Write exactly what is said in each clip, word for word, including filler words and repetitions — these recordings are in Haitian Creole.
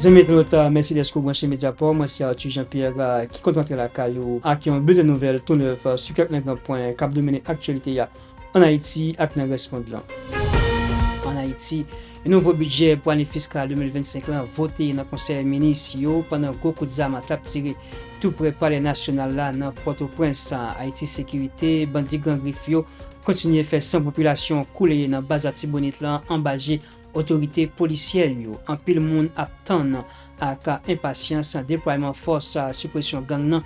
Zanmi entènot, mèsi dèske w branche Mediaport. Mwen se Arthur Jean-Pierre, ki kontan antre lakay ou ak yon bilten nouvèl tou nèf sou kèk nan gran pwen k ap domine aktyalite a ann Ayiti ak nan rès mond lan. Ann Ayiti, yon nouvo bidjè pou ane fiskal de mil vennsenk lan vote nan Konsèy Minis yo pandan gwo kout zam t ap tire tou prè Palè Nasyonal la nan Pòtoprens. Ayiti Sekirite, bandi Gran Grif yo kontinye fè san popilasyon koule nan baz Latibonit lan anba je otorite polisyè yo. Anpil moun ap tann ak enpasyans deplwayman fòs sipresyon gang nan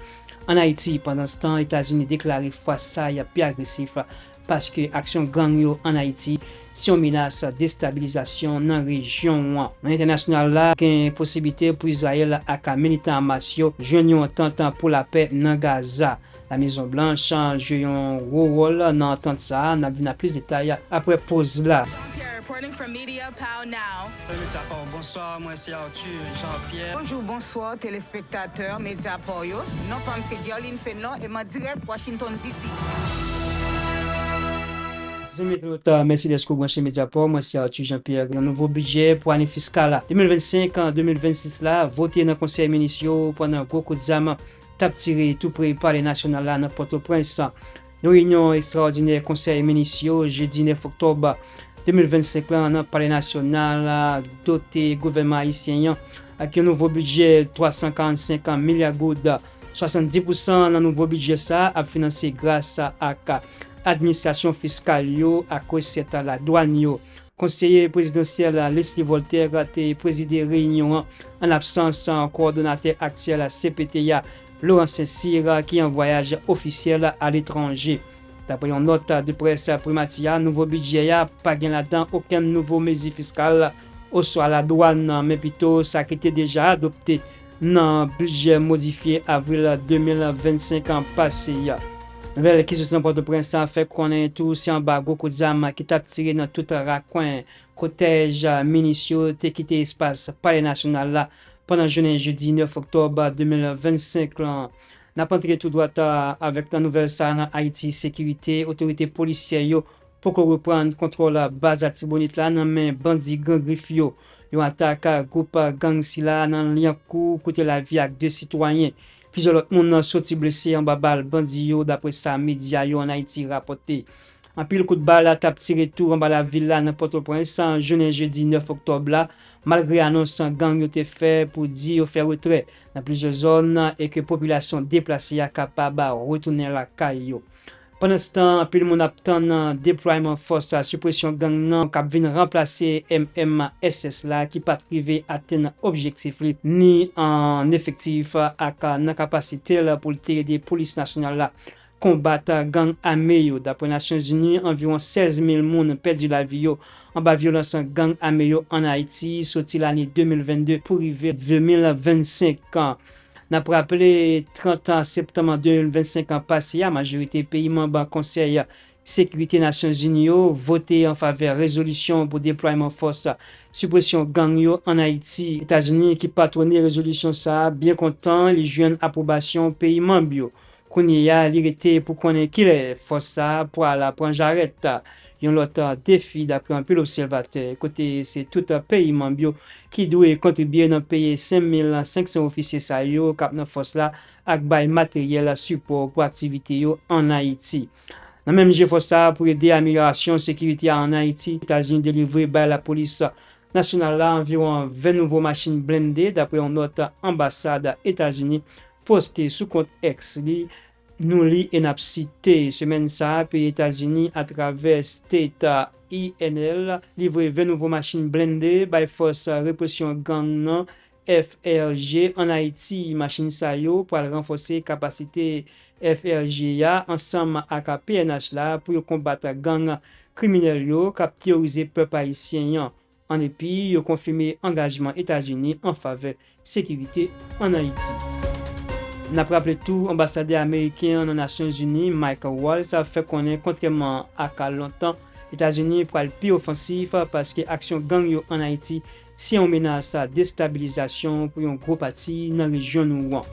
ann Ayiti. Pandanstan, Etazini deklare fwa sa a y ap pi agresif paske aksyon gang yo ann Ayiti se yon menas destabilizasyon nan rejyon an. Nan entènasyonal la, gen posiblite pou Izrayèl ak militan Hamas yo jwenn yon antant pou lapè nan Gaza. La Mezon Blanch jwe yon gwo wòl nan antant sa a. N ap vin ak plis detay apre poz la. Jean-Pierre reporting from Media Pow Now. Media Pow, bonswa, mwen se Arthur Jean-Pierre. Bonjou, bonswa, telespektatè Media Pow yo. Non pa m se Guerline Fenlon e m an dirèk Washington D C. Zanmi entènot, mèsi dèske w branche Media Pow. Mwen se Arthur Jean-Pierre. Yon nouvo bidjè pou ane fiskal de mil vennsenk, de mil vennsis la vote nan Konsèy Minis yo pandan gwo kout zam t ap tire tou pre Palè Nasyonal la nan Pòtoprens. Yon reyinyon ekstraòdinè Konsèy Minis yo, jedi nèf oktòb de mil vennsenk lan, nan Palè Nasyonal, dote gouvènman ayisyen an ak yon nouvo bidjè twa san karannsenk milya goud. Swasanndis pousan nan nouvo bidjè sa a ap finanse gras ak administrasyon fiskal yo ak resèt ladwàn yo. Konseye prezidansyèl Leslie Voltaire te prezide reyinyon an, an absans kowòdonatè aktyèl C P T a, Laurent Saint-Cyr, ki an vwayaj ofisyèl aletranje. Dapre yon nòt de près Primati a, nouvo bidjè a pa gen ladan okenn nouvo mezi fiskal oswa ladwàn, men pito sa ki te deja adopte nan bidjè modifye avril de mil vennsenk an pase a. Nouvèl ki soti nan Pòtoprens la fè konnen tou se anba gwo kout zam ki t ap tire nan tout rakwen kotèj minis yo te kite espas Palè Nasyonal la pandan jounen jedi nèf oktòb de mil vennsenk lan. N ap antre tou dwat avèk nouvèl sa a nan Ayiti Sekirite. Otorite polisyè yo poko reprann kontwòl baz Latibonit la nan men bandi Gran Grif yo. Yon atak gwoup gang sila nan Lyankou koute lavi ak de sitwayen. Plizyè lòt moun soti blese anba bal bandi yo, dapre sa medya yo ann Ayiti rapòte. Anpil kout bal t ap tire tou anba lavil la nan Pòtoprens, jounen jedi nèf oktòb la, malgre anons gang yo te fè pou di yo fè retrè nan plizyè zòn e ke popilasyon deplase a kapab retounen lakay yo. Pandanstan, anpil moun ap tann deplwayman fòs sipresyon gang nan k ap vin ranplase M M S S la ki pa t rive atenn objektif li, ni an efektif ak nan kapasite l pou l te ede polis nasyonal la konbat gang ame yo. Dapre Nasyonzini, anviwon sèz mil moun pèdi lavi yo anba vyolans gang ame yo ann Ayiti soti lane de mil vennde pou rive de mil vennsenk. N ap raple, trant septanm de mil vennsenk an pase a, majorite peyi manm Konsèy Sekirite Nasyonzini yo vote an favè rezolisyon pou deplwayman fòs sipresyon gang yo ann Ayiti. Etazini, ki patwone rezolisyon sa a, byen kontan li jwenn apwobasyon peyi manm yo. Kounye a, li rete pou konnen kilè fòs sa a pral pran jarèt. Yon lòt defi, dapre anpil obsèvatè, kote se tout peyi manm yo ki dwe kontribye nan peye senk mil senk san ofisye sa yo k ap nan fòs la ak bay materyèl sipò pou aktivite yo ann Ayiti. Nan menm jefò sa a pou ede amelyorasyon sekirite a ann Ayiti, Etazini delivre bay lapolis nasyonal la anviwon ven nouvo machin blende, dapre yon nòt anbasad Etazini poste sou kont X li. Nou li e n ap site, semèn sa a, peyi Etazini, atravè State I N L, livre ven nouvo machin blende bay fòs represyon gang nan, F R G, ann Ayiti. Machin sa yo pral ranfòse kapasite F R G a ansanm ak P N H la pou yo konbat gang kriminèl yo k ap teworize pèp ayisyen an. An epi, yo konfime angajman Etazini an favè sekirite ann Ayiti. N ap raple tou, anbasadè ameriken an nan Nasyonzini, Mike Waltz, fè konnen, kontrèman ak lontan, Etazini pral pi ofansif paske aksyon gang yo ann Ayiti se yon menas destabilizasyon pou yon gwo pati nan rejyon nou an.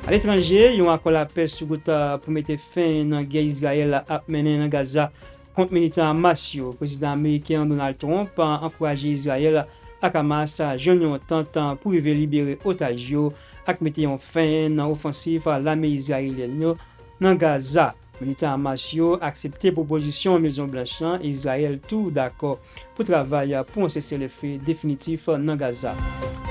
Aletranje, yon akò lapè sou wout pou mete fen nan gè Izrayèl ap mennen nan Gaza kont militan Hamas yo. Prezidan ameriken an, Donald Trump, ankouraje Izrayèl ak Hamas jwenn yon antant pou rive libere otaj yo ak mete yon fen nan ofansiv lame izrayelyèn yo nan Gaza. Militan Hamas yo aksepte pwopozisyon Mezon Blanch lan, Izrayèl tou dakò pou travay pou yon seselfe definitif nan Gaza.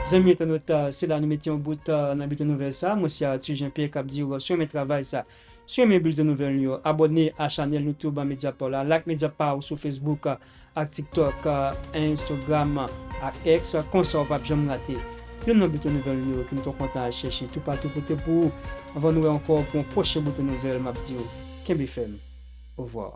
Zanmi entènot, se la nou mete yon bout nan biten nouvèl sa. Mwen se Arthur Jean Pierre k ap di w si w renmen travay sa, si w renmen biten nouvèl nou yo, abòne a chanèl YouTube Mediapart la, like Mediapart sou Facebook ak TikTok, Instagram ak X, konsa w p ap janm rate youn nan biten nouvèl nou yo ke nou twò kontan al chèche toupatou pote pou ou. Anvan nou wè ankò pou yon pwochen biten nouvèl, m ap di w kenbe fèm. Ovwa.